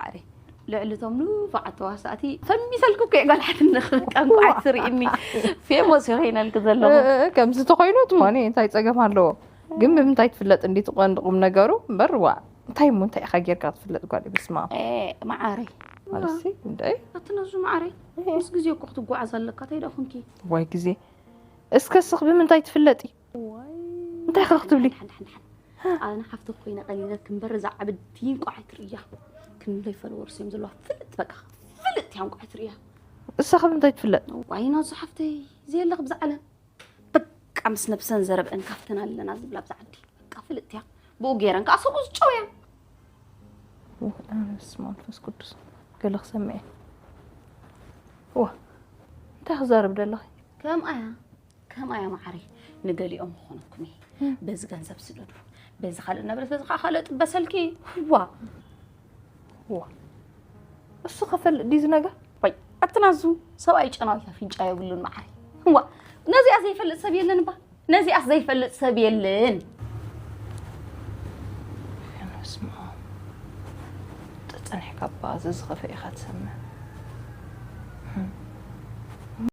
ዓሪ ልዕሊ እቶም ንፉዓት ተዋሳእቲ ፈሚሰልኩ እኮ እየ ጓል ሓትነት ቃንቋ ትርእኒ። ፌሞስ እየ ኮይነልክ ዘለኹ። ከምዚ ተኮይኑ ትኾኒ እንታይ ፀገም ኣለዎ? ግን ብምንታይ ትፍለጥ እንዲ ትቐንዲ ቁም ነገሩ እምበር ዋ እንታይ እሞ እንታይ ኢኻ ጌርካ ትፍለጥ ጓል እየ? በስመ ኣብ። ማዓረይ ማለትሲ እንታይ ኣቲ ነዙ ማዓረይ ምስ ግዜ እኮ ክትጓዓዝ ኣለካ እንታይ ደኣ ኮንኪ? ዋይ ግዜ እስከ ስኽ ብምንታይ ትፍለጢ? እንታይ ኸ ክትብሊ? ኣነ ሓፍቲ ኮይነ ቀሊለ ክንበር እዛ ዓብዲ እንቋዓይ ትርእያ ክንደይ ፎሎወርስ እዮም ዘለዋ ፍልጥ በቃ ፍልጥ እያ እንቋዓይ ትርእያ እሳኸ ብምንታይ ትፍለጥ? ዋይና እዙ ሓፍተይ ዘየለ ብዛ ዓለም በቃ ምስ ነብሰን ዘረብአን ካፍተን ኣለና ዝብላ ብዛ ዓዲ በቃ ፍልጥ እያ ብኡ ገይረን ከዓ ሰብኡ ዝጨውያ ስ መንፈስ ቅዱስ ገለ ክሰምዐ ዋ እንታይ ክዛረብ ደለኺ? ከምኣያ ከምኣያ ማዓሪ ንገሊኦም ክኾነኩም እየ በዚ ገንዘብ ስደዱ በዚ ካልእ ነበረት በዚ ከዓ ካልእ ጥበሰልኪ ዋ ዋ እሱ ከፈልጥ ድዩ ዝነገር? ወይ ኣትናዙ ሰብኣይ ጨናዊት ኣፍንጫ የብሉን ማዓሪ ዋ ነዚኣ ዘይፈልጥ ሰብ የለን እባ ነዚኣስ ዘይፈልጥ ሰብ የለን ስማ ተፀኒሕካ እባ እዚ ዝኸፈ ኢኻ ትሰምዕ